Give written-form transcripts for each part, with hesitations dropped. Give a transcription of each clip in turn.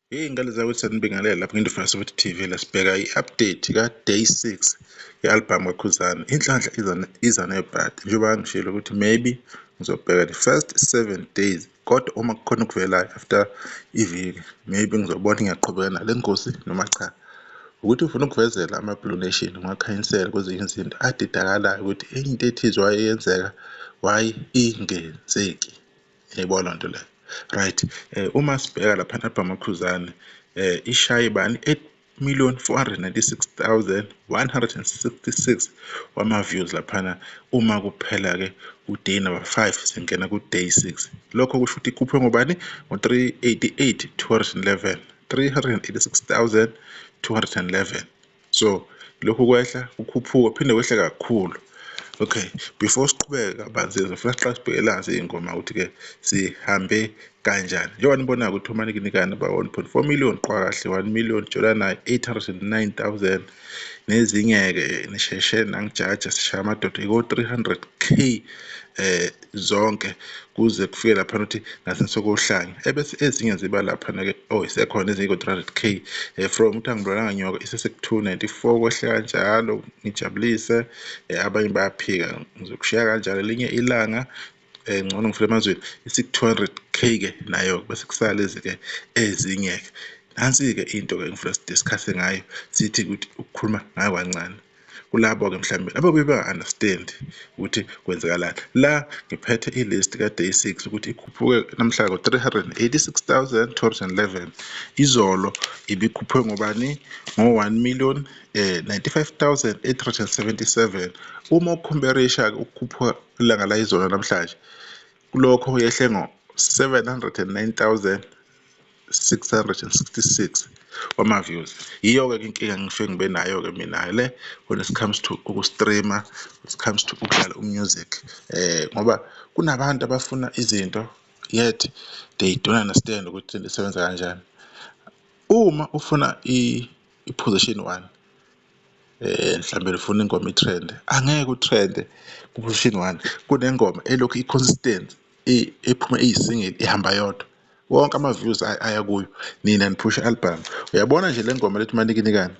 Hey ngane zakwethu, sanibingelela lapho ngiNdifasa ukuthi TV la sibheka i-update ka-day 6 ye-album kaKhuzani. Inhlanhla iza nebhadi, njengoba ngishilo ukuthi maybe ngizobheka the first 7 days, kodwa uma kukhona okuvelayo after iviki, maybe ngizobona ngiyaqhubeka nale ngosi noma cha. Ukuthi ufuna ukuvezela ama-Blue Nation, ungakhanyisela kwezinye izinto adidakalayo ukuthi enye into ethize wayeyenzeka, why ingenzeki? Yayibona loo nto leyo, right? Uma sibheka lapha album kaKhuzani, ishaye bani? 8,496,166 wama-views laphana uma kuphela-ke u-day number 5, singena ku-day 6. Lokho kusho ukuthi ikhuphe ngobani? Ngo-388 211, 386,211. So lokhu kwehla, kukhuphuka, phinde kwehle kakhulu. Okay, before siqhubeke kabanzi, ngifuna siqale sibheke nazi iy'ngoma ukuthi-ke sihambe kanjani. Njengoba nibona ukuthi uManikinikane ba 1.4 million, qwa kahle 1 million, jola naye 809,000, nezinye-ke nisheshe nangijaja, sishaya amadoda iko 300K zonke kuze kufike lapha ukuthi ngasensokohlanya, ebese ezinye ziba lapha-ke. Oh, isekhona ezinye ko-300K, from ukuthi angibonanga nyoka isese-294, kwehle kanjalo. Ngijabulise, abanye bayaphika, ngizokushiya kanjalo elinye ilanga. Ngcono ngifike emazweni isiku-200K ke nayo, bese kusala lezi-ke ezinye-ke. Nansi-ke into-ke engifuna si-discuss ngayo, sithi ukuthi ukukhuluma ngayo kancane kulabo-ke mhlawumbe ababuye benga-understand ukuthi kwenzakalani la. Ngiphethe i-list ka-day 6 ukuthi ikhuphuke namhla ngo-386,211. Izolo ibikhuphuke ngobani? Ngo-1 million 95,877. Uma u-comparisha-ke ukukhuphuka ilanga la izolo namhlanje, kulokho yehle ngo-709,666 wama-views. Yiyo-ke inkinga ngifike ngibe nayo-ke mina le when it comes to uku-streama, when it comes to ukudlala u-music, ngoba kunabantu abafuna izinto yet they don't understand ukuthi into isebenza kanjani. Uma ufuna i-position one, mhlambe ufuna ingoma i-trend, angeke u-trend ku-position one kunengoma elokhu i-consistent, ephuma iyi-single, ihamba yodwa, wonke ama-views aya kuyo. Nina niphusha i-album. Uyabona nje le ngoma lethi Manikinikane,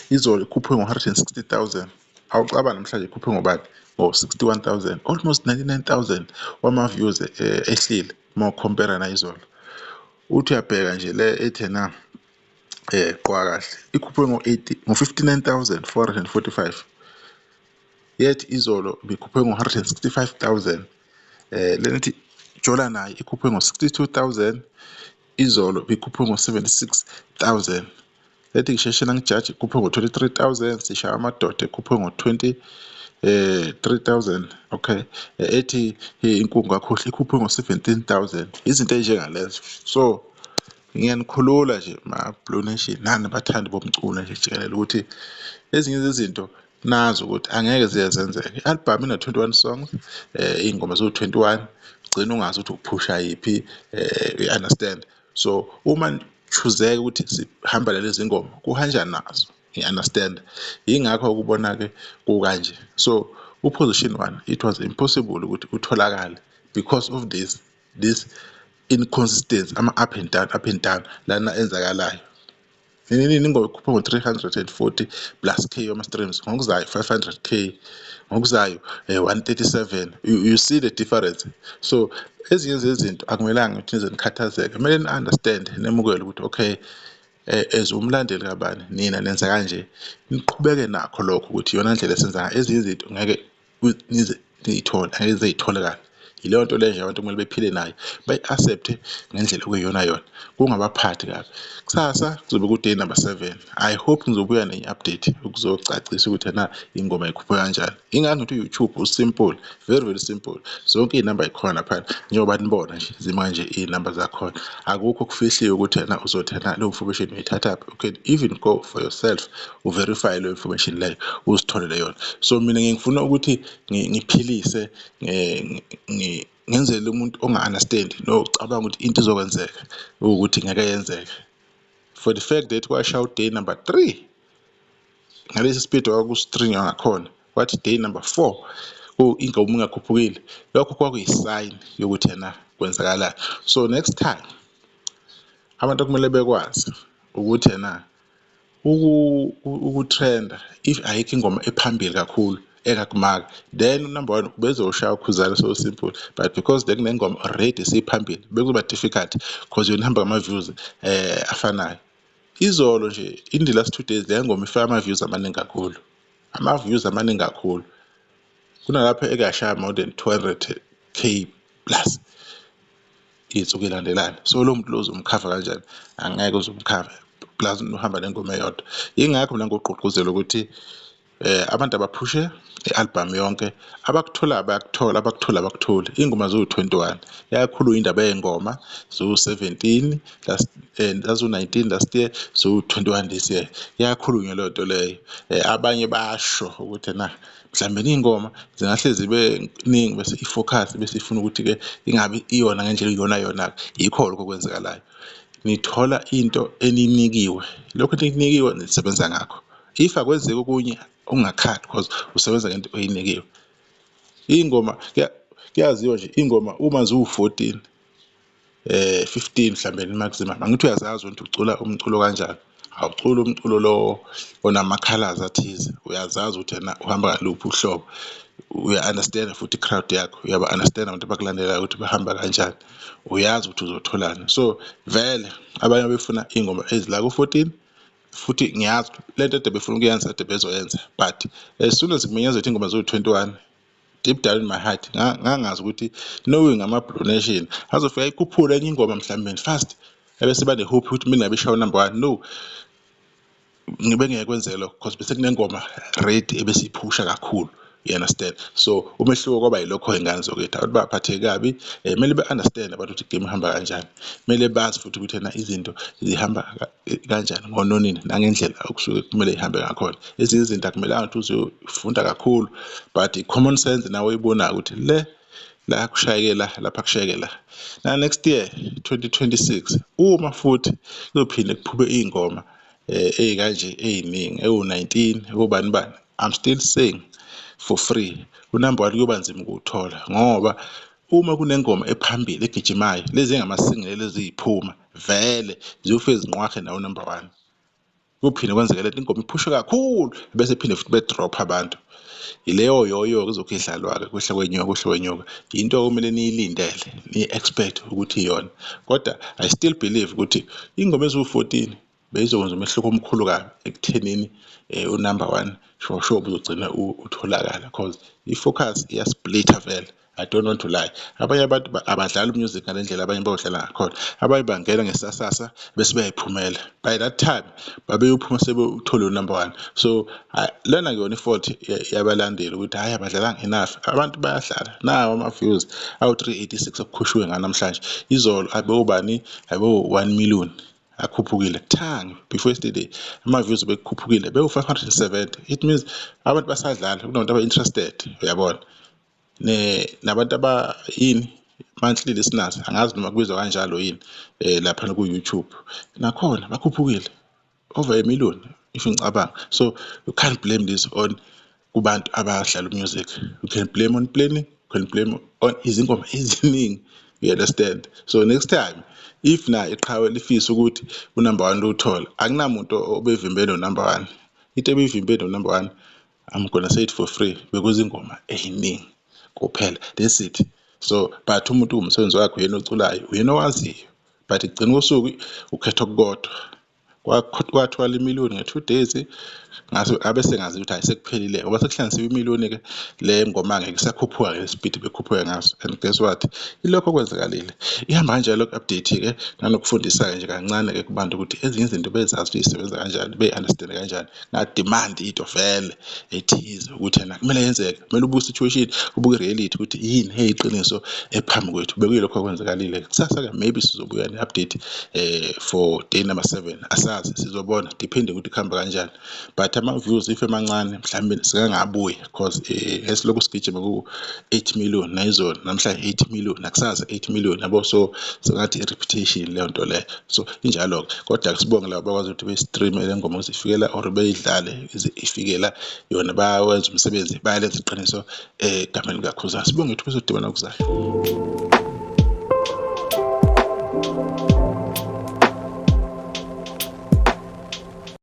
izolo ikhuphuke ngo-160,000. Awucabanga, namhlanje ikhuphuke ngobani? Ngo-61,000, almost 99,000 wama-views ehlile uma u-compare nayizolo. Uthi uyabheka nje le ethi na qwa kahle, ikhuphuke ngo-80, ngo-59,445, yet izolo ibikhuphuke ngo-165,000. Lena ethi jola naye ikhuphuke ngo-62,000, izolo ibikhuphuke ngo-76,000. Lethi ngisheshe nangijaji ikhuphuke ngo-23,000, sishaya amadoda ikhuphuke ngo-20 3000. Okay, ethi inkungu kakhohle ikhuphuke ngo-17,000. Izinto ey'njengalezo. So ngiyanikhulula nje ma-Blue Nation nani bathandi bomculo nje jikelele ukuthi ezinye zezinto nazi ukuthi angeke ziye zenzeke. I-album ina-21 songs, iy'ngoma ziwu-21, ugcine ungazi ukuthi uphusha yiphi, you understand? So uma chooseka ukuthi sihamba nalezi ngoma, kuhanjwa nazo, ngi-understand? Yingakho ukubona-ke kukanje. So u-position one, it was impossible ukuthi utholakale because of this inconsistency, ama-up and down, up and down lana enzakalayo. Nini nini ingoma ikhuphuka ngo-340 plus K wama-streams, ngokuzayo 500 K, ngokuzayo 137. You see the difference? So ezinye zezinto akumelanga ukuthi nize nikhathazeke, kumele ni-understand, nemukele ukuthi okay, as umlandeli kabani, nina nenza kanje, niqhubeke nakho lokho ukuthi iyona ndlela esenza ngayo. Ezinye izinto ngeke nize niy'thole, angeke zize y'tholakale. Yileyo nto leyo nje abantu kumele bephile nayo, bayi-accept-e ngendlela okuyiyona yona, kungabaphathi kabi. Kusasa kuzobe ku-day number 7. I hope ngizobuya nenye i-update ukuzocacisa ukuthi ena ingoma ikhuphuka kanjani. Ingakho ngithi u-YouTube u-simple, very very simple. Zonke iy'namba y'khona laphana, njengoba nibona nje zima nje iy'namba zakhona, akukho okufihliwe ukuthi ena uzothi ena leyo information uyithathaphi. You can even go for yourself, u-verify leyo information leyo, uzitholele yona. So mina ngifuna ukuthi ngiphilise, ngenzele umuntu onga-understand nocabanga ukuthi into izokwenzeka ukuthi ngeke yenzeke. For the fact that kwashaya u-day number 3 ngalesi speed kwaku-stream ngakhona, kwathi day number 4 ingoma ingakhuphukile, lokho kwakuyi-sign yokuthi ena kwenzakalani. So next time Abantu okumele bekwazi ukuthi ena ukutrenda, if ayikho ingoma ephambili kakhulu ekakumaka, then number one bezoshaya uKhuzani, so simple. But because bekunengoma already esiphambili, bekuzoba difficult because yona ihamba ngama-views afanayo. Izolo nje, in the last 2 days, le ngoma ifake ama-views amaningi kakhulu, ama-views amaningi kakhulu, kunalapho ekashaya more than 200K plus iy'nsuku ey'landelana. So lowo muntu lo uzomkhava kanjani? Angeke uzumkhave, plus uhamba nengoma eyodwa. Yingakho mina ngikugqugquzela ukuthi abantu abaphushe i-album yonke. Abakutholayo bayakuthola, abakuthola abakutholi. Iy'ngoma ziwu-21, yakhulunywa indaba yey'ngoma ziwu-17 last, zaziwu-19 last year, ziwu-21 this year. Iyakhulunywa leyo nto leyo. Abanye basho ukuthi na mhlawumbe iy'ngoma zingahle zibe ningi, bese i-focus bese ifuna ukuthi-ke ingabi iyona ngendlela iyona yona-ke. Yikho lokho okwenzakalayo, nithola into eninikiwe, lokhu enikunikiwe nisebenza ngakho. If akwenzeki okunye, ungakhali because usebenza ngento oyinikiwe. Iy'ngoma kuyaziwa nje, iy'ngoma uma ziwu-14, 15 mhlambe maximum, angithi uyazazi ukuthi ucula umculo kanjani. Awuculi umculo lo onama-colours athize, uyazazi ukuthi ena uhamba ngaluphi uhlobo. Uya-understand futhi i-crowd yakho, uyaba-understand abantu abakulandelayo ukuthi bahamba kanjani, uyazi ukuthi uzotholani. So vele abanye befuna iy'ngoma ezila ku-14, futhi ngiyazi lento ade befuna ukuyenza ade bezoyenza, but as soon as kumenyezwa ukuthi iy'ngoma ziwu-21, deep down in my heart ngangazi ukuthi, knowing ama-Blue Nation, azofika ikhuphule enye ingoma mhlawumbe fast, ebese bane-hope ukuthi mina ngabe ishawa number one. No, ngibe ngeke kwenzeke lokho because bese kunengoma ready ebesiyiphusha kakhulu, you understand? So umehluko kwaba yilokho, iy'ngane zokwethu. Abantu baphatheke kabi, kumele be-understand abantu ukuthi igame ihamba kanjani. Kumele bazi futhi ukuthi ena izinto zihamba kanjani ngononini nangendlela okusuke kumele y'hambe ngakhona. Ezinye izinto akumelanga ukuthi uze uyofunda kakhulu, but i-common sense nawe oyibonayo ukuthi le la kushayeke la, lapha kushayeke la. Na next year 2026, uma futhi kuzophinde kuphume iy'ngoma ey'kanje ey'ningi, ewu-19, obani bani, I'm still saying for free, unumber one kuyoba nzima ukuwuthola, ngoba uma kunengoma ephambili egijimayo, lezi engama-single lezi ey'phuma vele ziyofike zinqwahe nawo number one. Kuphinde kwenzeke lento, ingoma iphushwe kakhulu, bese phinde futhi bedrop abantu. Ileyo yoyo-ke izokhu idlalwa-ke, kuhle kwenyuka, kuhle kwenyuka. Into okumele niyilindele, niyi-expect ukuthi iyona. Kodwa I still believe ukuthi iy'ngoma eziwu-14 beyizokwenza umehluko omkhulu kabi ekuthenini unumber one sure sure buzogcina utholakala, cause i-focus iyasplitha vele. I don't want to lie, abanye abantu abadlali umusic ngale ndlela abanye bawudlala ngakhona. Abanye bangena ngesasasa bese beyayiphumela, by that time babeyophuma sebewuthole unumber one. So lena kuyona i-fault yabalandeli ukuthi hhayi, abadlalanga enough. Abantu bayadlala, nawo ama-views awu-386 okukhushiwe nganamhlanje. Izolo abewubani? Abewu-1 million, akhuphukile kuthangi. Before yesterday ama-views bekukhuphukile, bewu-570. It means abantu basadlala, kunabantu aba-interested, uyabona, nabantu aba yini, monthly listeners, angazi noma kubizwa kanjalo yini, laphana ku-YouTube nakhona bakhuphukile over a million if ngicabanga. So you can't blame this on kubantu abadlala music, you can blame on planning, you can blame on izingoma eziningi, you understand? So next time, if na iqhawe lifisa ukuthi unumber one luwuthole, akunamuntu obevimbe no-number one. Into ebeyivimbe no-number one, I'm gonna say it for free, bekuzingoma ey'ningi kuphela, that's it. So but umuntu kuwumsebenzi wakhe, uyena oculayo, uyena owaziyo, but ekugcina kosuku ukhetha okukodwa. Kwathwala imiliyoni nge-2 days, ngase abe sengazi ukuthi hhayi, sekuphelile, ngoba sekuhlanganisiwe imiliyoni-ke, le ngoma angeke isakhuphuka ngesipidi bekhuphuka ngaso. And guess what, ilokho okwenzakalile, ihamba kanjalo ku-update-ke, nanokufundisa-ke nje kancane-ke kubantu ukuthi ezinye izinto bezazi ukuthi y'sebenza kanjani, beyi-understand-e kanjani. Nga-demand into vele ethize ukuthi ena kumele yenzeke, kumele ubuke i-situation, ubuke i-reality ukuthi yini eyiqiniso ephambi kwethu. Bekuyilokho okwenzakalile. Kusasa-ke maybe sizobuya ne-update for day number 7, asazi, sizobona depending ukuthi kuhamba kanjani. But ama-views if emancane, mhlawumbe singangabuya, cause esilokhu sigijima ku-8 million nayizolo, namhlanje 8 million, nakusasa 8 million, yabo. So sengathi i-reputation leyo nto leyo, so injalo-ke. Kodwa sibonge labo abakwazi ukuthi beyi-stream-e le ngoma ukuze ifike la, or beyidlale ize ifike la yona. Bayawenza umsebenzi, bayalenza iqiniso egameni likaKhuzani. Sibonge ithuba, sizodibana okuzayo.